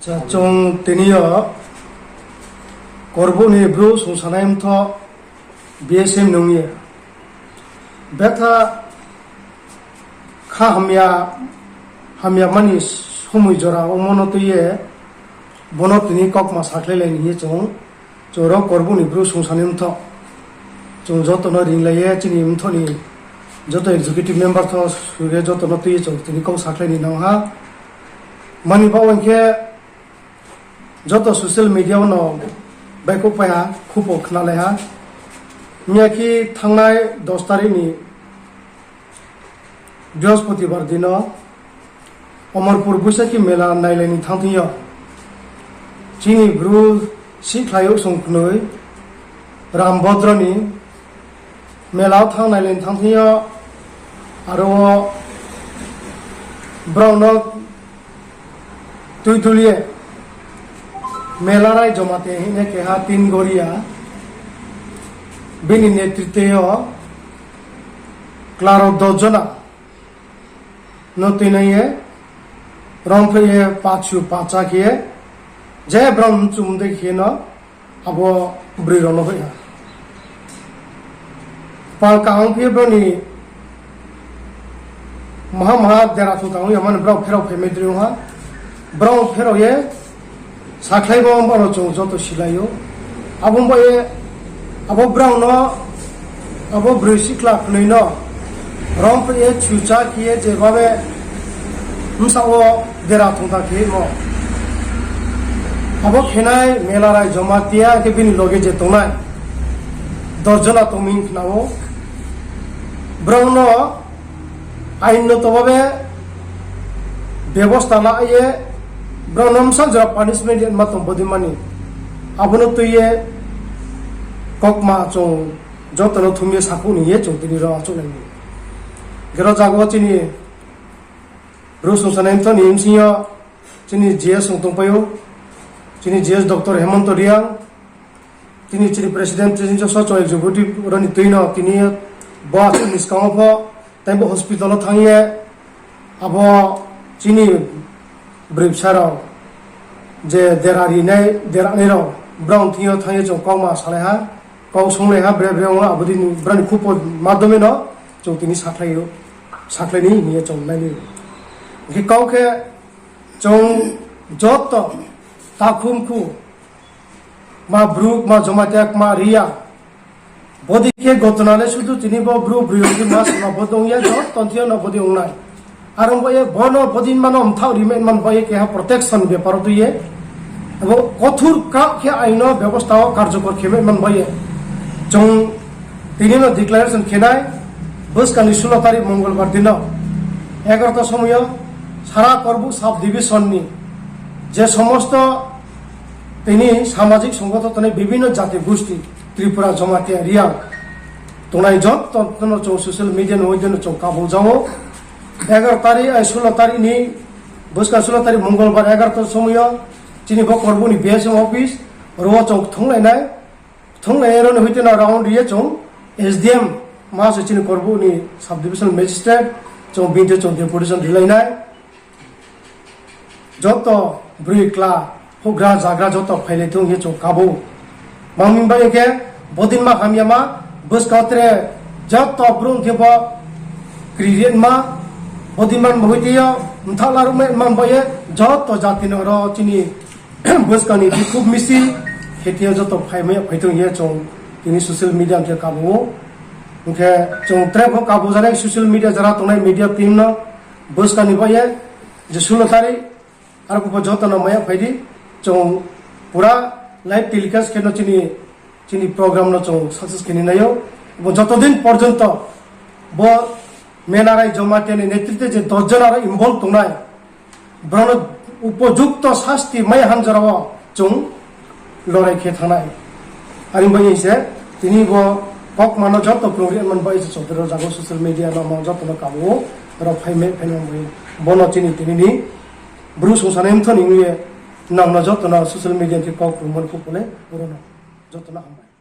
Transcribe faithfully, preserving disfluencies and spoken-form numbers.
Sa chwng tini o Korbukni bru songsanai mtho B S M nungya. Betha kha hamya, hamya mani somoi jora omono twiye bono tini kokma sakhlai lai hinwi chwng chwro Korbukni bru songsanai mtho. Chwng jotono ring laiye chini mthoni joto executive member tho suge jotono twiye chwng tini kok sakhlai ni nang ha. Mani ba hwnkhe joto social media o no baikuk paiha, khupo khna laiha. Miyakhe thangnai dos tarikh ni Brihospatibar dino Omorpur Buisakhi mela nailaini thangthingyo chini bru sikhlaiyuk songkhnwi Rambodroni melao thang nailaini thangthingyo aro o borokno twi tuliye Melarai Jamatia hinwi keha tin goria bini netriteo klaro dos jona no twinaiye romphaiye pachu pacha khe je borok chumde khe no abo bwrwi rokno hoiha. Pal kaham khe borokni maha maha dera thung tangwi yamani borok pherok phaimai twi wngha. Borok pherok ye sakhlai bo borok chwng joto silaio. Abo baye abo borokno abo bwrwi sikla khwnwi no romphaiye chucha khiye jebabe bwsao dera thungta khemo. Abo khenai Melarai Jamatia khe bini loge je tongnai dos jona tongming khnao. Borokno ain no tobabe bebosta laiye borokno bwsa jora punishment ma tong bodimani. Abono twiye kokma chwng jotono thumye sakuni ye chwng tini ro achuk nai. Gero jago chini Bru songsanai mtho ni bsingyo chini G S wng tongpaio, chini G S Doctor Hemanta Riang, tini chini President, chini joso chwng executive rokni twino tini bo aswk ni swkango pho tei bo hospital o thangye abo chini bwrwi bwsarok je dera rinai, dera nairok borok thwngyo thangye chwng kokma salaiha, kok songlaiha bre bre wngno aboni borokni khupo madhyome no chwng tini sakhlaio, sakhlaini hinye chwng naini. Hwnkhe kok khe chwng joto takhum khu ma bruk ma Jamatia ma Riya bodi khe gotona le sudu tini bo bru bru ma sima bo dong ya joto thwngyo no bodi wngnai. Aro bo ye bono bodin mano mthak rime man bo ye keha protection beparo twi ye. Abo kothur kak khe aino bebosta o karjokor kheme man bo ye. Chwng tini no declaration khenai bwskangni sulo tarik Mongolbar dino egarota somoyo sara Korbuk sub division ni je somosto tini samajik songgothon tongnai bibhinno jati gosti Tripura Jamatia Riang tongnai joto no chwng social media ni maidhyam no chwng kabul jao. Egar tarik, ai, sulo tarik ni, bwskang sulo tarik Mongolbar egarota somoyo chini bo Korbuk ni B S M office oro chwng thwnglainai, thwnglainai roni hoite no round riye chwng S D M ma se chini Korbuk ni sub division magistrate chwng bini chwng deputation rilainai. Joto bwrwi kla, hugra jagra joto phailai thung hinwi chwng kabo. Mangni bai khe bodin ma hamya ma bwskang tre joto bwrwi khe bo kri ri ma bodin man bo hwitwi yo mthak la rwmai man bo ye joto jati no ro chini bwskangni bikhuk misil khetio joto phaimaya phaithung ye chwng tini social media khe kabo. Hwnkhe chwng tre bo kabo janai social media jara tongnai media team no bwskangni bo ye je sulo tarik, arokhe bo jotono maya phaidi, chwng pura live telecast kheno chini, chini program no chwng success khini naio. Bo joto din porjonto bo Melarai Jamatia ni netritwe je dos jon aro involve tongnai, borokno upojukto sasti maya hamjorao chwng lorai khe thanai. Ani bai se tini bo kok mano joto program man bai se chobdero jago social media no mo joto no kabo ro phai me phai no bai bono chini tini ni bru songsanai mthoni ngi nang no joto no social media khe kok rwmani kuk kole oro no joto no hambai.